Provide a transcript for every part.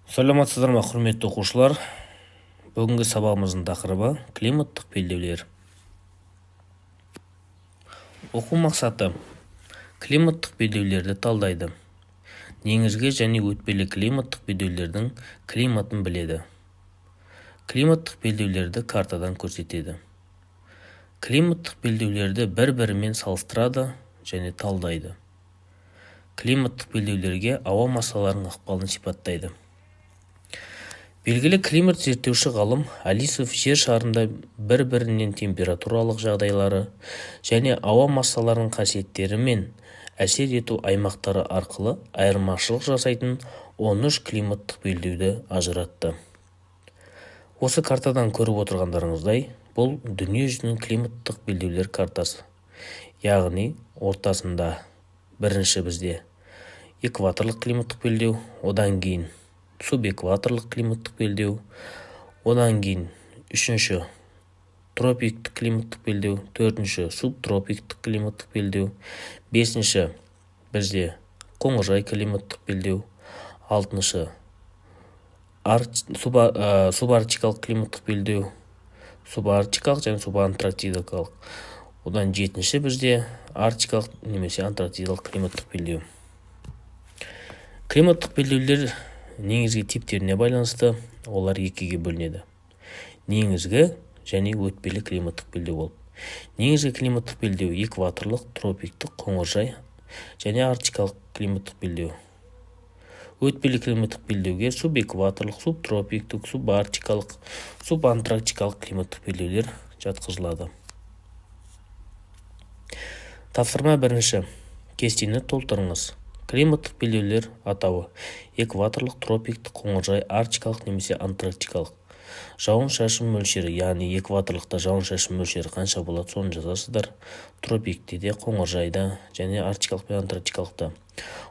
Саламатсыздар ма, құрметті оқушылар! Бүгінгі сабағымыздың тақырыбы – климаттық белдеулер. Оқу мақсаты: климаттық белдеулерді талдайды, негізгі және өтпелі климаттық белдеулердің климатын біледі, климаттық белдеулерді картадан көрсетеді, климаттық белдеулерді бір-бірімен салыстырады және талдайды, климаттық белдеулерге ауа массаларының ықпалын сипаттайды. Белгілі климат зерттеуші ғалым Алисов жер шарында бір-бірінен температуралық жағдайлары және ауа массаларының қасиеттері мен әсер ету аймақтары арқылы айырмашылық жасайтын 13 климаттық белдеуді ажыратты. Осы картадан көріп отырғандарыңыздай, бұл дүниежүзінің климаттық белдеулер картасы. Яғни ортасында бірінші бізде экваторлық климаттық белдеу, одан кейін субэкваторлық климаттық белдеу, одан кейін үшінші тропиктік климаттық белдеу, төртінші субтропиктік климаттық белдеу, бесінші бізде қоңыржай климаттық белдеу, алтыншы субарктикалық климаттық белдеу, субарктикалық және субантарктикалық, одан жетінші бізде арктикалық немесе антарктидалық климаттық белдеу. Климаттық белдеулер негізгі типтеріне байланысты олар екіге бөлінеді: негізгі және өтпелі климаттық белдеу болып. Негізгі климаттық белдеу – экваторлық, тропиктік, қоңыржай және арктикалық климаттық белдеу. Өтпелі климаттық белдеуге субэкваторлық, субтропиктік, субарктикалық, субантарктикалық климаттық белдеулер жатқызылады. Тапсырма бірінші. Кестені толтырыңыз. Климаттық белдеулер атауы: экваторлық, тропиктік, қоңыржай, арктикалық немесе антарктикалық. Жауын-шашын мөлшері, яғни экваторлықта жауын-шашын мөлшері қанша болады, соны жазасыздар. Тропикте де, қоңыржайда және арктикалық пен антарктикалықта.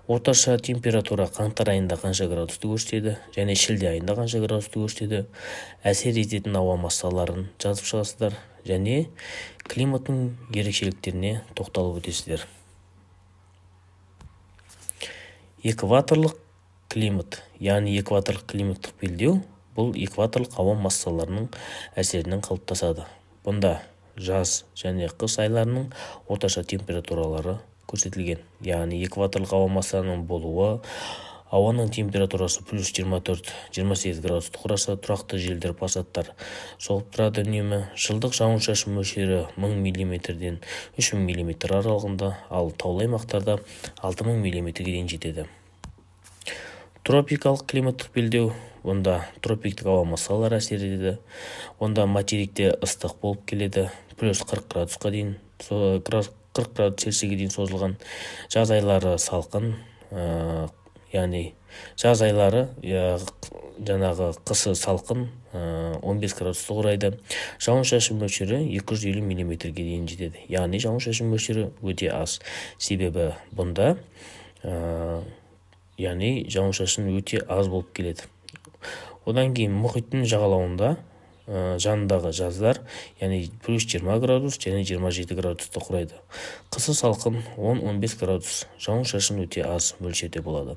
Орташа температура қаңтар айында қанша градусты көрсетеді және шілде айында қанша градусты көрсетеді? Әсер ететін ауа массаларын жазып шығасыздар және климаттың ерекшеліктеріне тоқталып өтесіздер. Экваторлық климат, яғни экваторлық климаттық белдеу, бұл экваторлық ауа массаларының әсерінен қалыптасады. Бұнда жаз және қыс айларының орташа температуралары көрсетілген. Яғни экваторлық ауа массасының болуы ауаның температурасы плюс 24-28 градусты құраса, тұрақты желдер, пассаттар соғып тұрады үнемі. Жылдық жауын-шашын мөлшері 1000 миллиметрден 3000 миллиметр аралығында, ал таулы аймақтарда 6000 миллиметрге дейін жетеді. Тропикалық климаттық белдеу: бұнда тропиктік ауа массалары әсер етеді. Онда материкте ыстық болып келеді, плюс 40 градусқа дейін, 40 градус Цельсийге дейін созылған. Жаз айлары салқын, яғни жаз айлары жаңағы қысы салқын, 15 градусты құрайды. Жауын-шашын мөлшері 250 миллиметрге дейін жетеді. Яғни жауын-шашын мөлшері өте аз. Себебі бұнда яғни жауын-шашын өте аз болып келеді. Одан кейін мұхиттың жағалауында жанындағы жаздар, яғни плюс 20 градус және 27 градусты құрайды. Қысы салқын, 10-15 градус, жауын-шашын өте аз мөлшерде болады.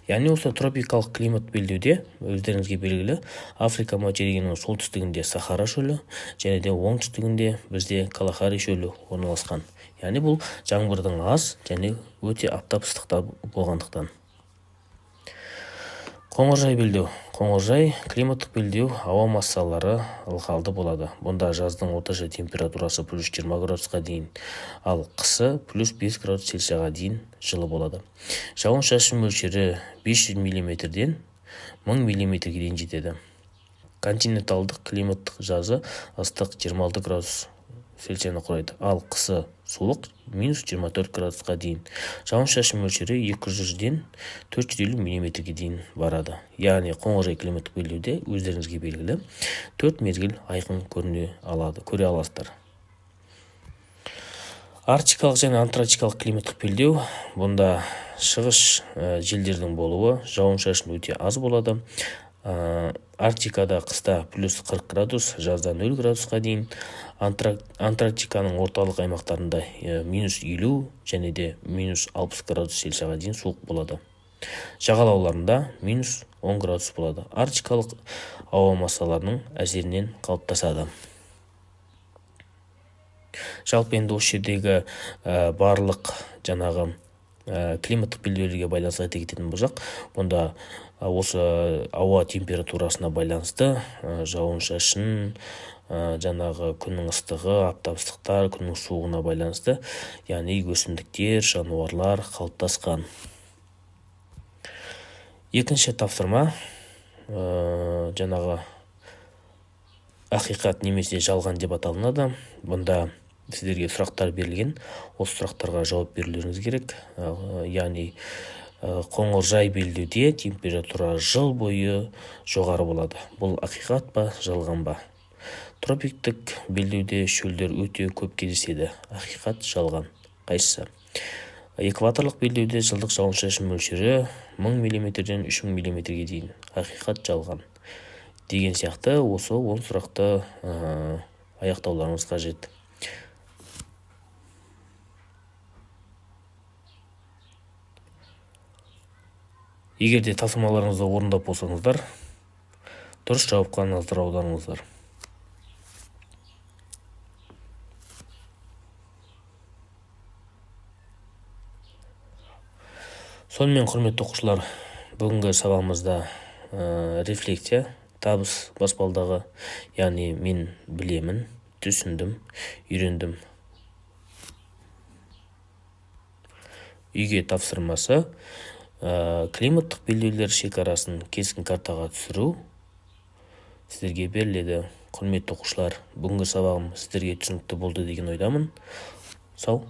Яғни осы тропикалық климат белдеуде, өздеріңізге белгілі, Африка материгінің солтүстігінде Сахара шөлі және де оңтүстігінде бізде Калахари шөлі орналасқан. Яғни бұл жаңбырдың аз және өте аптап ыстықта болғандықтан. Қоңыржай белдеу. Қоңыржай климаттық белдеу ауа массалары ылғалды болады. Бұнда жаздың орташа температурасы плюс 20 градусқа дейін, ал қысы плюс 5 градус Цельсияға дейін жылы болады. Жауын-шашын мөлшері 500 миллиметрден 1000 миллиметрге дейін жетеді. Континенталдық климаттық жазы ыстық, 26 градус Цельсияны құрайды, ал қысы суық, минус 24 градусқа дейін. Жауын-шашын мөлшері 200-ден 450 миллиметрге дейін барады. Яғни қоңыржай климаттық белдеуде, өздеріңізге белгілі, төрт мезгіл айқын көріне алады, көре аласыздар. Арктикалық және антарктикалық климаттық белдеу: бұнда шығыс желдердің болуы, жауын-шашын өте аз болады. Арктикада қыста плюс 40 градус, жазда 0 градусқа дейін. Антарктиканың орталық аймақтарында минус 50 және де минус 60 градус Цельсияға дейін суық болады. Жағалауларында минус 10 градус болады. Арктикалық ауа массаларының әсерінен қалыптасады. Жалпы енді осы жердегі барлық жаңағы климаттық белдеулерге байланысты айта кететін болсақ, бұнда осы ауа температурасына байланысты жауын-шашын, жаңағы күннің ыстығы, аптап ыстықтар, күннің суығына байланысты, яғни өсімдіктер, жануарлар қалыптасқан. Екінші тапсырма, жаңағы ақиқат немесе жалған деп аталынады. Бұнда сіздерге сұрақтар берілген, осы сұрақтарға жауап берулеріңіз керек. Яғни қоңыржай белдеуде температура жыл бойы жоғары болады. Бұл ақиқат па, жалған ба? Тропиктік белдеуде шөлдер өте көп кездеседі. Ақиқат, жалған. Қайсысы? Экваторлық белдеуде жылдық жауын-шашын мөлшері 1000 миллиметрден 3000 миллиметрге дейін. Ақиқат, жалған. Деген сияқты осы 10 сұрақты аяқтауларыңыз қажет. Егер де тапсырмаларыңызды орындап болсаңыздар, дұрыс жауапқа назар аударыңыздар. Сонымен, құрметті оқушылар, бүгінгі сабағымызда рефлексия, табыс баспалдағы, яғни мен білемін, түсіндім, үйрендім. Үйге тапсырмасы, климаттық белдеулер шекарасын кескін картаға түсіру сіздерге беріледі. Құрметті оқушылар, бүгінгі сабағым сіздерге түсінікті болды деген ойдамын. Сау.